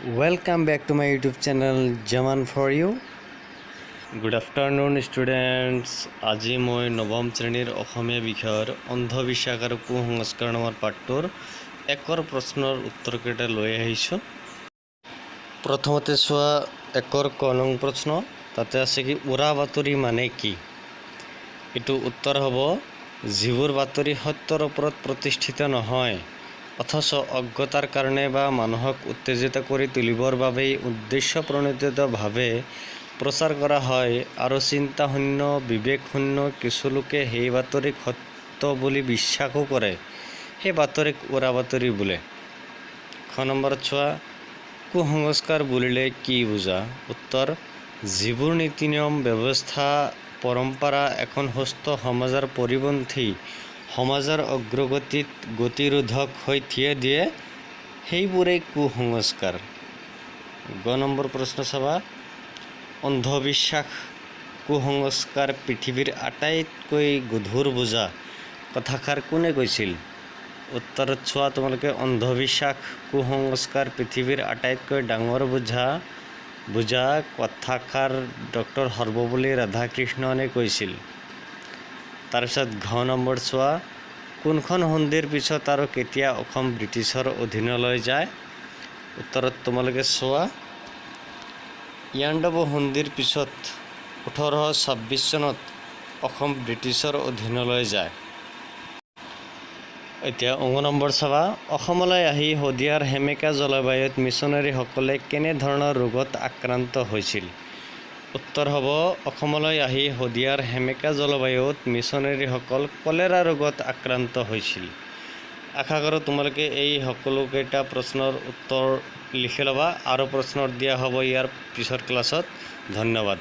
Welcome back to my YouTube channel Jaman for you. Good afternoon, students. আজি মই নৱম শ্ৰেণীৰ অসমীয়া বিষয়ৰ অন্ধবিশ্বাস আৰু কুসংস্কাৰ নামৰ পাঠটোৰ একৰ প্ৰশ্নৰ উত্তৰকেইটা লৈ আহিছোঁ। প্ৰথমতে চোৱা, একৰ ক নং প্ৰশ্ন। তাতে আছে কি, উৰা বাতৰি মানে কি? এইটো উত্তৰ হ'ব, যিবোৰ বাতৰি সত্যৰ ওপৰত প্ৰতিষ্ঠিত নহয়, অথচ অজ্ঞতাৰ কাৰণে বা মানুহক উত্তেজিত কৰি তুলিবৰ বাবেই উদ্দেশ্যপ্ৰণোদিতভাৱে প্ৰচাৰ কৰা হয় আৰু চিন্তাশূন্য, বিবেকশূন্য কিছু লোকে সেই বাতৰিক সত্য বুলি বিশ্বাসো কৰে, সেই বাতৰিক উৰা বাতৰি বোলে। খ নম্বৰত চোৱা, কুসংস্কাৰ বুলিলে কি বুজা? উত্তৰ, যিবোৰ নীতি নিয়ম, ব্যৱস্থা, পৰম্পৰা এখন সুস্থ সমাজৰ পৰিপন্থী সমাজৰ অগ্ৰগতিত গতিৰোধক হৈ থিয় দিয়ে, সেইবোৰেই কুসংস্কাৰ। গ নম্বৰ প্ৰশ্ন চাবা, অন্ধবিশ্বাস কুসংস্কাৰ পৃথিৱীৰ আটাইতকৈ গধুৰ বোজা, কথাষাৰ কোনে কৈছিল? উত্তৰত চোৱা তোমালোকে, অন্ধবিশ্বাস কুসংস্কাৰ পৃথিৱীৰ আটাইতকৈ ডাঙৰ বোজা, কথাষাৰ ডক্টৰ সৰ্বপল্লী ৰাধাকৃষ্ণনে কৈছিল। তাৰপিছত ঘ নম্বৰ চোৱা, কোনখন সন্ধিৰ পিছত আৰু কেতিয়া অসম ব্ৰিটিছৰ অধীনলৈ যায়? উত্তৰত তোমালোকে চোৱা, ইয়াণ্ডাবু সন্ধিৰ পিছত 1826 চনত অসম ব্ৰিটিছৰ অধীনলৈ যায়। এতিয়া অঙ্ক নম্বৰ চাবা, অসমলৈ আহি শদিয়াৰ সেমেকা জলবায়ুত মিছনেৰীসকলে কেনেধৰণৰ ৰোগত আক্ৰান্ত হৈছিল? উত্তৰ হ'ব, অসমলৈ আহি শদিয়াৰ সেমেকা জলবায়ুত মিছনেৰীসকল কলেৰা ৰোগত আক্ৰান্ত হৈছিল। আশা কৰোঁ তোমালোকে এই সকলোকেইটা প্ৰশ্নৰ উত্তৰ লিখি ল'বা আৰু প্ৰশ্নৰ দিয়া হ'ব ইয়াৰ পিছৰ ক্লাছত। ধন্যবাদ।